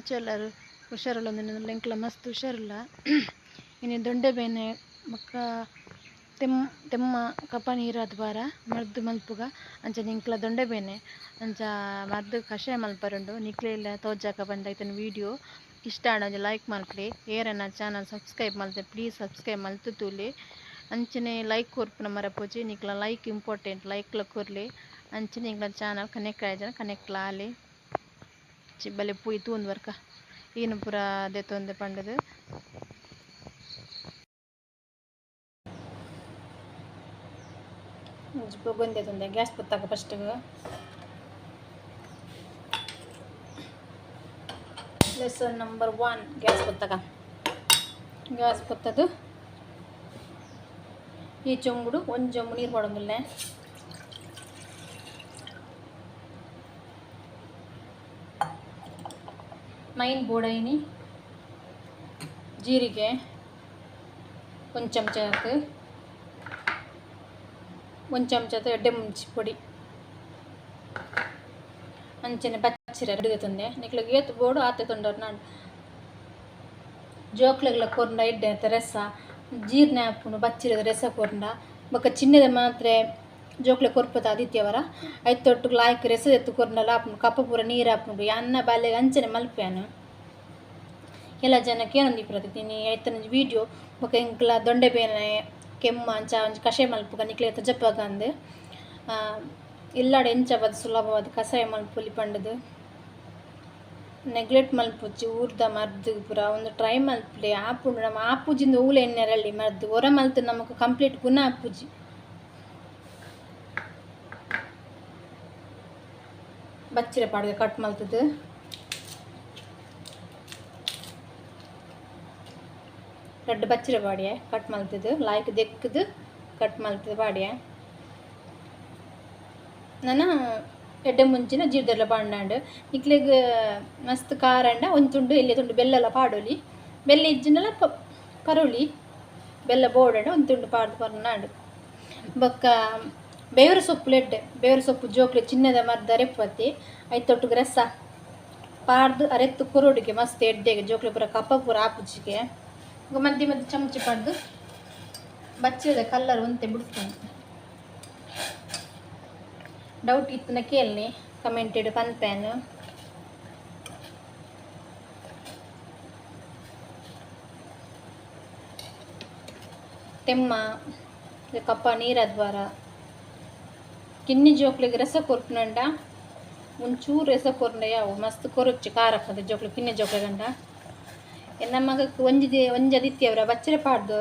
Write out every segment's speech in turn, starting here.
ಎಂಚೆಲ್ಲರು ಹುಷಾರುಲ್ಲ ಎಂಕ್ಲ ಮಸ್ತ್ ಹುಷಾರುಲ್ಲ ಇನಿ ದೊಂಡೆ ಬೇನೆ ಬೊಕ್ಕ ತೆಮ್ಮ ಕಪ ನೀರಾದ್ ವಾರ ಮರ್ದ್ ಮಲ್ಪುಗ ಅಂಚ ನಿಂಕ್ಲ ದೊಂಡೆ ಬೇನೆ ಅಂಚ ಮರ್ದ್ ಕಷಾಯ ಮಲ್ಪರುಂಡು ನಿಕ್ಲೆಲ ತೋಜಾಕ ಪಂಡ ಐತನ ವಿಡಿಯೋ ಇಷ್ಟ ಆಂಡ ಒಂಜಿ ಲೈಕ್ ಮಲ್ಪುಲೆ ಏರನ ಚಾನಲ್ ಸಬ್ಸ್ಕ್ರೈಬ್ ಮಲ್ತೆ ಪ್ಲೀಸ್ ಸಬ್ಸ್ಕ್ರೈಬ್ ಮಲ್ತು ತೂಲೆ ಅಂಚನೆ ಲೈಕ್ ಕೊರ್ಪುನ ಮರಪೊಜಿ ನಿಕ್ಲ ಲೈಕ್ ಇಂಪಾರ್ಟೆಂಟ್ ಲೈಕ್ ಲ ಕೊರ್ಲೆ ಅಂಚನೆ ಎಂಕ್ಲ ಚಾನಲ್ ಕನೆಕ್ಟ್ ಆಯ್ಜನ ಕನೆಕ್ಟ್ ಆಲೆ ಬಲೆ ಪೂಯಿ ತೂಂದು ವರ್ಕ ಈನು ಪೂರ ದೆತ್ತೊಂದು ಪಂಡದು ಪೊಗೊಂದೆ ಗ್ಯಾಸ್ ಪತ್ತಾಕ ಫಸ್ಟ್ ಲೆಸನ್ ನಂಬರ್ 1 ಗ್ಯಾಸ್ ಪತ್ತಾಕ ಗ್ಯಾಸ್ ಪತ್ತದು ಈ ಚೊಂಬುಡು ಒಂದು ಚೊಂಬು ನೀರು ಪಡೊಂದುಲ್ಲೆ ಮೈನ್ ಬೋಡೈನಿ ಜೀರಿಗೆ ಒಂದು ಚಮಚ ಹಾಕು ಒಂದು ಚಮಚ ಎಡ್ಡೆ ಮುಂಚಿ ಪೊಡಿ ಅಂಚನೆ ಬಚ್ಚಿರ ಅಡುಗೆ ನಿಕ್ಲೆಗ್ ಏತ್ ಬೋಡು ಆತೆ ತೊಂಡರ್ ನಾಡು ಜೋಕ್ಲೆಗ್ಲ ಕೊರ್ಂಡ ಎಡ್ಡೆ ರಸ ಜೀರ್ಣ ಆಪುಂಡು ಬಚ್ಚಿರದ ರಸ ಕೊರ್ಂಡ ಬೊಕ್ಕ ಚಿನ್ನದ ಮಾತ್ರೆ ಜೋಕ್ಲೆ ಕೊರ್ಪದ ಆದಿತ್ಯವರ ಐತೊಟ್ಟುಗು ಲಾಯ್ಕ್ ರಸ ಎತ್ತು ಕೊರ್ಂಡಲ ಆಪುಂಡು ಕಪ್ಪ ಪೂರ ನೀರು ಆಪುಂಡು ಅನ್ನ ಬಾಲ್ಯಗ್ ಅಂಚನೆ ಮಲ್ಪೆನು ಕೆಲ ಜನಕ್ಕೆ ಏನೊಂದು ಪ್ರತಿದಿನಿ ಐತನ ವೀಡಿಯೋ ಬೊಕ್ಕ ಎಂಕ್ಲ ದೊಂಡೆ ಬೇನೆ ಕೆಮ್ಮ ಅಂಚ ಒಂಜಿ ಕಷಾಯ ಮಲ್ಪುಗ ನಿಕ್ಲೆ ತಜಪ್ಪಗ ಅಂದ್ ಇಲ್ಲಾಡ್ ಎಂಚ ಬದ್ ಸುಲಭವಾದ ಕಷಾಯ ಮಲ್ಪೊಲಿ ಪಂಡದು ನೆಗ್ಲೆಕ್ಟ್ ಮಲ್ಪೊಚ್ಚಿ ಊರ್ದ ಮರ್ದ್ ಪೂರ ಒಂದು ಟ್ರೈ ಮಲ್ಪುಲೆ ಆಪುಂಡು ನಮ ಆಪುಜಿಂದ ಓಲೆ ಎಣ್ಣೆರಲ್ಲಿ ಮರ್ದ್ ಒರ ಮಲ್ತ್ ನಮಕ್ ಕಂಪ್ಲೀಟ್ ಗುಣ ಆಪುಜಿ ಬಚ್ಚಿರೆ ಪಾಡ್ಗೆ ಕಟ್ ಮಲ್ತದು ರಡ್ಡ್ ಬಚ್ಚಿರೆ ಪಾಡ್ಯೆ ಕಟ್ ಮಲ್ತದು ಲಾಯ್ಕ್ ದೆಕ್ಕದು ಕಟ್ ಮಲ್ತದು ಪಾಡ್ಯೆ ನನ ಎಡ್ಡೆ ಮುಂಚಿನ ಜೀರ್ದೆಲ್ಲ ಪಾಂಡಾಂಡ್ ನಿಕ್ಲೆಗ್ ಮಸ್ತ್ ಖಾರ ಒಂಜಿ ತುಂಡು ಎಲ್ಯ ತುಂಡು ಬೆಲ್ಲಲ ಪಾಡೊಲಿ ಬೆಲ್ಲ ಇಜ್ಜಿಂಡಲ ಪರೊಲಿ ಬೆಲ್ಲ ಬೋಡಂಡ ಒಂಜಿ ತುಂಡು ಪಾಡ್ದು ಪರ್ನಾಂಡ್ ಬೊಕ್ಕ ಬೇವರು ಸೊಪ್ಪು ಎಡ್ಡೆ ಬೇವರು ಸೊಪ್ಪು ಜೋಕ್ಲೆ ಚಿನ್ನದ ಮರ್ದ್ ಅರೆಪ್ಪತ್ತಿ ಐತೊಟ್ಟುಗು ರಸ ಪಾಡ್ದು ಅರೆತ್ತು ಕೊರೊಡಿಗೆ ಮಸ್ತ್ ಎಡ್ಡೆಗೆ ಜೋಕ್ಲೆ ಪೂರ ಕಪ ಪೂರ ಆಪುಜಿಗೆ ಮಧ್ಯೆ ಮಧ್ಯೆ ಚಮಚ ಪಾಡ್ದು ಬಚ್ಚಿದ ಕಲ್ಲರ್ ಒಂತೆ ಬುಡ್ಪುಂಡು ಡೌಟ್ ಇತ್ತಿನ ಕೇಳಲಿ ಕಮೆಂಟೆಡ್ ಪನ್ಪೇನ್ ತೆಮ್ಮ ಕಪ್ಪ ನೀರಾದ್ವಾರ ಕಿನ್ನಿ ಜೋಕ್ಲೆಗ್ ರಸ ಕೊರ್ಪುನಂಡ ಒಂಚೂರು ರಸ ಕೊರ್ಂಡ ಯಾವು ಮಸ್ತ್ ಕೊರೊಚ್ಚು ಖಾರ ಆಪುಂಡು ಜೋಕ್ಲು ಕಿನ್ನಿ ಜೋಕ್ಲೆಗಂಡ ಎನ್ನ ಮಗಕ್ ಒಂಜಿ ಒಂಜದಿತ್ತಿ ಅವರ ಬಚ್ಚರೆ ಪಾಡ್ದು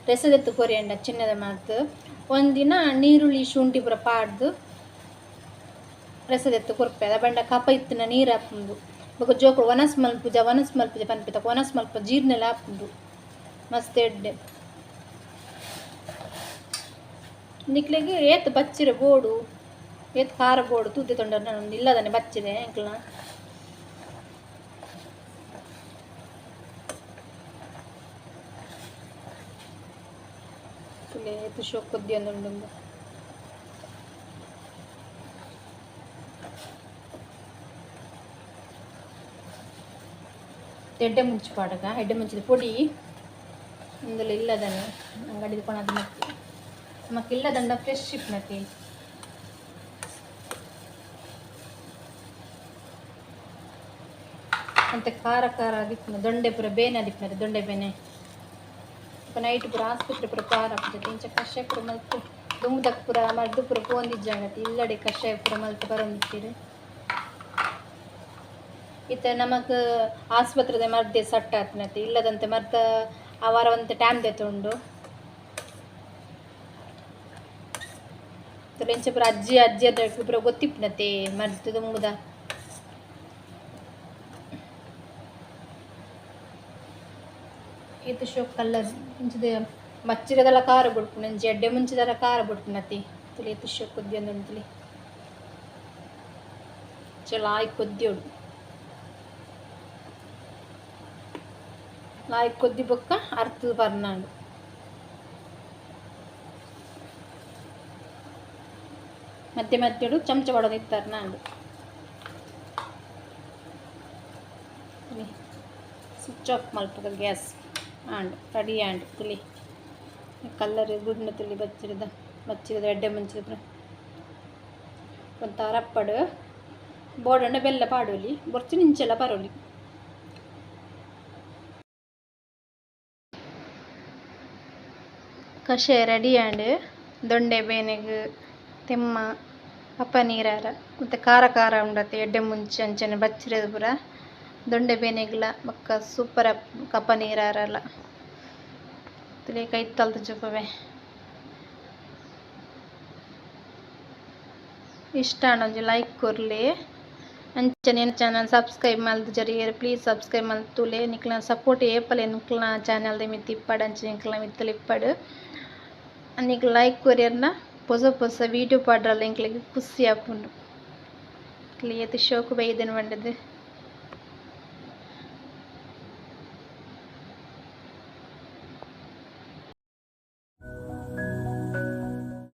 ರಸದೆತ್ತು ಕೊರಿಯಂಡ ಚಿನ್ನದ ಮಾತು ಒಂದಿನ ನೀರುಳ್ಳಿ ಶುಂಠಿ ಪೂರ ಪಾಡ್ದು ರಸದೆತ್ತು ಕೊರ್ಪೆ ಅದ ಬಂಡ ಕಪ ಇತ್ತಿನ ನೀರು ಆಪುಂಡು ಬೊಕ ಜೋಕುಲು ವನಸ್ ಮಲ್ಪುಜ ವನಸ್ ಮಲ್ಪುಜ ಪನ್ಪಿತ ವನಸ್ ಮಲ್ಪ ಜೀರ್ಣಲ ಆಪುಂಡು ಮಸ್ತ್ ಎಡ್ಡೆ ನಿಕ್ಲೆಗ್ ಏತ್ ಬಚ್ಚಿರೆ ಬೋಡು ಏತ್ ಖಾರ ಬೋಡು ತೂತೆ ತೊಂಡ ಇಲ್ಲದನೆ ಬಚ್ಚಿರೆ ಎಂಕ್ಲ ಏತ್ ಶೋಕ್ ಕೊದ್ದಿಯೊಂದುಂಡು ಎಡ್ಡೆ ಮುಂಚಿ ಪಾಡಗ ಎಡ್ಡೆ ಮುಂಚಿದ ಪೊಡಿ ಇಂದುಲ ಇಲ್ಲದನೆ ಅಂಗಡಿ ಕೊನದು ಮಕ್ಕಿ ನಮಕ್ ಇಲ್ಲದಂಡ ಫ್ರೆಶ್ ಇಪ್ಪುನತಿ ಅಂತೆ ಖಾರ ಖಾರ ದಿಪ್ಪುನ ದೊಂಡೆ ಪೂರ ಬೇನೆ ದಿಪ್ಪುನತೆ ದೊಂಡೆ ಬೇನೆ ಇಪ್ಪ ನೈಟ್ ಪೂರ ಆಸ್ಪತ್ರೆ ಪೂರ ಖಾರ ಆಪುಜತೆ ಇಂಚ ಕಷಾಯ ಪೂರ ಮಲ್ತು ದುಂಬುದಕ್ ಪೂರ ಮರ್ದ್ ಪೂರ ಪೋವೊಂದಿಜ್ಜಾಂಡತೆ ಇಲ್ಲಡೆ ಕಷಾಯ ಪೂರ ಮಲ್ತ್ ಬರೊಂದಿತ್ತೆರ್ ಇತ್ತೆ ನಮಕ್ ಆಸ್ಪತ್ರೆದ ಮರ್ದೆ ಸಟ್ ಆತ್ನತೆ ಇಲ್ಲದಂತೆ ಮರ್ದ ಆ ವಾರ ಒಂತೆ ಟೈಮ್ ದೆತ್ತುಂಡು ಇಂಚ ಪೂರ ಅಜ್ಜಿ ಅಜ್ಜಿ ಪೂರ ಗೊತ್ತಿಪ್ಪುನತೆ ಮರ್ದ್ ದುಂಬುದ ಏತ್ ಶೋಕ್ ಕಲ್ಲರ್ ಇಂಚದ ಬಚ್ಚಿರದಲ ಖಾರ ಬುಡ್ಪುಂಡು ಇಂಚ ಎಡ್ಡೆ ಮುಂಚಿದಲ ಖಾರ ಬುಡ್ಪುನತೆ ತುಲೆ ಏತ್ ಶೋಕ್ ಕೊದ್ದಿಯೊಂದುಂಡು ತುಲೆ ಲಾಯ್ಕ್ ಕೊದ್ದಿಯೋಡು ಲಾಯ್ಕ್ ಕೊದ್ದಿ ಬೊಕ್ಕ ಅರ್ತ್ ಪರ್ನಾಂಡ್ ಮಧ್ಯೆ ಮಧ್ಯಡು ಚಮಚ ಪಾಡೊಂದು ಇತ್ತರ್ನಾಂಡ್ ಸ್ವಿಚ್ ಆಫ್ ಮಲ್ಪುಗ ಗ್ಯಾಸ್. ಆಂಡ್, ರೆಡಿ ಆಂಡ್. ತುಲಿ ಕಲ್ಲರ್ ಗುಡ್ನ ತುಲಿ ಬಚ್ಚಿರದ ಬಚ್ಚಿರದ ಎಡ್ಡೆ ಮುಂಚಿದ ಒಂತ ರಪ್ಪಡು ಬೋಡಂಡ ಬೆಲ್ಲ ಪಾಡೊಲಿ ಬೊರ್ಚಿ ನಿಂಚೆಲ ಪರೊಲಿ. ಕಷಾಯ ರೆಡಿ ಆಂಡ್. ದೊಂಡೆ ಬೇನೆಗ್ ತೆಮ್ಮ ಅಪ್ಪ ನೀರಾರ ಮತ್ತೆ ಖಾರ ಖಾರ ಉಂಡತೆ ಎಡ್ಡೆ ಮುಂಚೆ ಅಂಚನೆ ಬಚ್ಚಿರದ ಪೂರ ದೊಂಡೆ ಬೇನೆಗ್ಲ ಬೊಕ್ಕ ಸೂಪರ್ ಕಪ್ಪ ನೀರಾರಲ ತುಲೆ ಕೈತಲ್ದ ಚೂಪವೆ. ಇಷ್ಟ ಒಂಜಿ ಲೈಕ್ ಕೊರ್ಲೆ ಅಂಚನೆ ಚಾನಲ್ ಸಬ್ಸ್ಕ್ರೈಬ್ ಮಲ್ತ್ ಜರಿಯರ್ ಪ್ಲೀಸ್ ಸಬ್ಸ್ಕ್ರೈಬ್ ಮಲ್ತುಲೆ. ನಿಕ್ಲ್ನ ಸಪೋರ್ಟ್ ಏಪಲೆ ನಿಕ್ಲ್ನ ಚಾನಲ್ ದ ಮಿತ್ತ್ ಇಪ್ಪಡ್ ಅಂಚನೆ ನಿಕ್ಲ್ನ ಮಿತ್ತುಲ ಇಪ್ಪಡ್. ನಿಕ್ಲ್ ಲೈಕ್ ಕೊರಿಯರ್ನ ಪೊಸ ಪೊಸ ವೀಡಿಯೋ ಪಾಡ್ರಲ್ಲ ಎಂಕ್ಲೆಗ್ ಖುಷಿ ಆಪುಂಡು. ಏತ್ ಶೋಕು ಬೈದೆನ್ ಪಂಡುದು.